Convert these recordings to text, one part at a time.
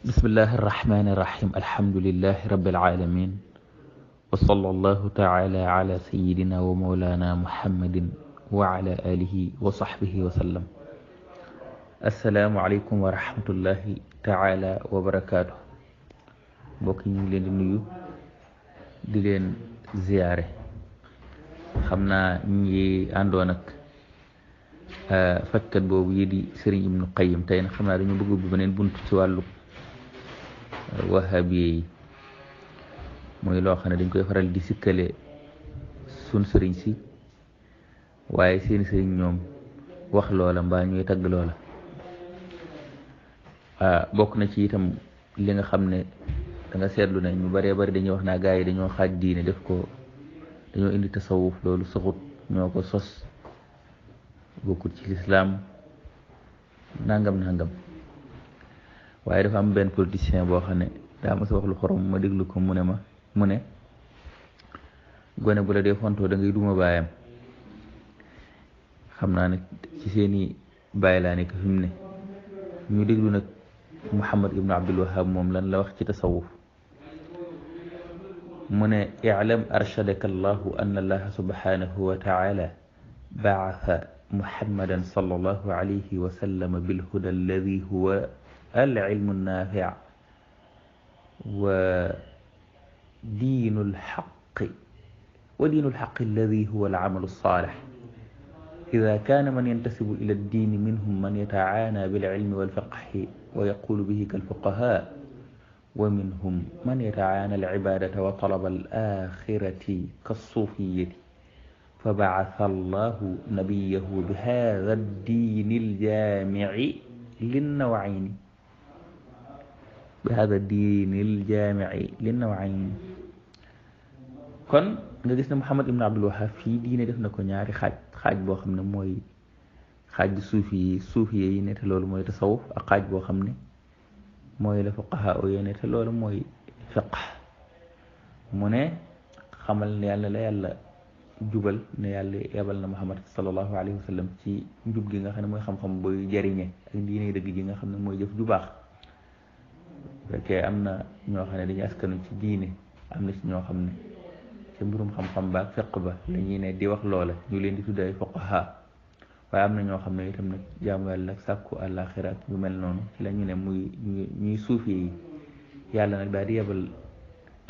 بسم الله الرحمن الرحيم الحمد لله رب العالمين وصلى الله تعالى على سيدنا ومولانا محمد وعلى آله وصحبه وسلم السلام عليكم ورحمة الله تعالى وبركاته mbokk ñu ngi leen di nuyu di leen ziyaare xam naa ñi àndoon ak fajkat boobu yi di Sëriñ Ibnu Qayyim tey nag xam naa dañu bëgg bu beneen bunt ci wàllu wahabiye yi mooy loo xam ne dañ koy faral di sikkale sun sëriñ si waaye seeni sëriñ ñoom wax loola mbaa ñuy tagg loola bokk na ci itam li nga xam ne da nga seetlu ne ñu bëree bëri dañuy wax naa gaa yi dañoo xaaj diine def ko dañoo indi tasawuf loolu saxut ñoo ko sos bokkut ci lislaam nangam waaye dafa am benn politicien boo xam ne daa ma sa wax lu xorom ma déglu ko mu ne gone bu la dee fontoo da ngay duma baayam xam naa ne ci seeni bàyyi laa nekk fi mu ne ñu déglu nag Muhammad ibnu Abdul Wahab moom lan la wax ci tasawuf mu ne i'lam arshadaka allahu anna allaha subhanahu wa taala ba'atha muhammadan sallallahu alayhi wa sallam bilhuda alladi huwa العلم النافع ودين الحق الذي هو العمل الصالح إذا كان من ينتسب إلى الدين منهم من يتعانى بالعلم والفقه ويقول به كالفقهاء ومنهم من يتعانى العبادة وطلب الآخرة كالصوفية فبعث الله نبيه بهذا الدين الجامع للنوعين kon nga gis ne Muhammad ibn Abdul Wahab fii diine def na ko ñaari xaaj boo xam ne mooy xaaj bi suufi yi ne te loolu mooy tasawuf ak xaaj boo xam ne mooy la fuqaha yi ne te loolu mooy fiqh mu ne xamal ne yàlla la yàlla jubal ne yàlla yabal na Muhammad sallallahu alayhi wa sallam ci njub gi nga xam ne mooy xam-xam booy jariñe ak diine dëgg ji nga xam ne mooy jëf ju baax fekkee am na ñoo xam ne dañuy askanu ci diine am na ci ñoo xam ne ci mbirum xam-xam ba ak fiq ba la ñuy ne di wax loola ñu leen di tudday fuqaha waaye am na ñoo xam ne itam nag jaamu yàlla ak sàkku àllaaxira ak yu mel noonu ci la ñu ne muy ñuy suufi yi yàlla nag daal di yebal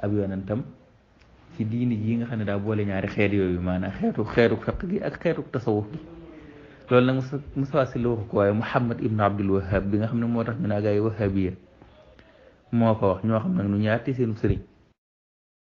ab yonentam ci diini ji nga xam ne daa boole ñaari xeet yooyu maanaam xeetu fiq gi ak xeetu tasawuf gi loolu nag Musaa Si la waxu ko waaye Muhammad ibnu Abdul Wahab bi nga xam ne moo tax ñu naa gaa yi wahabiya moo ko wax ñoo xam nag nu ñaati seenu sëriñ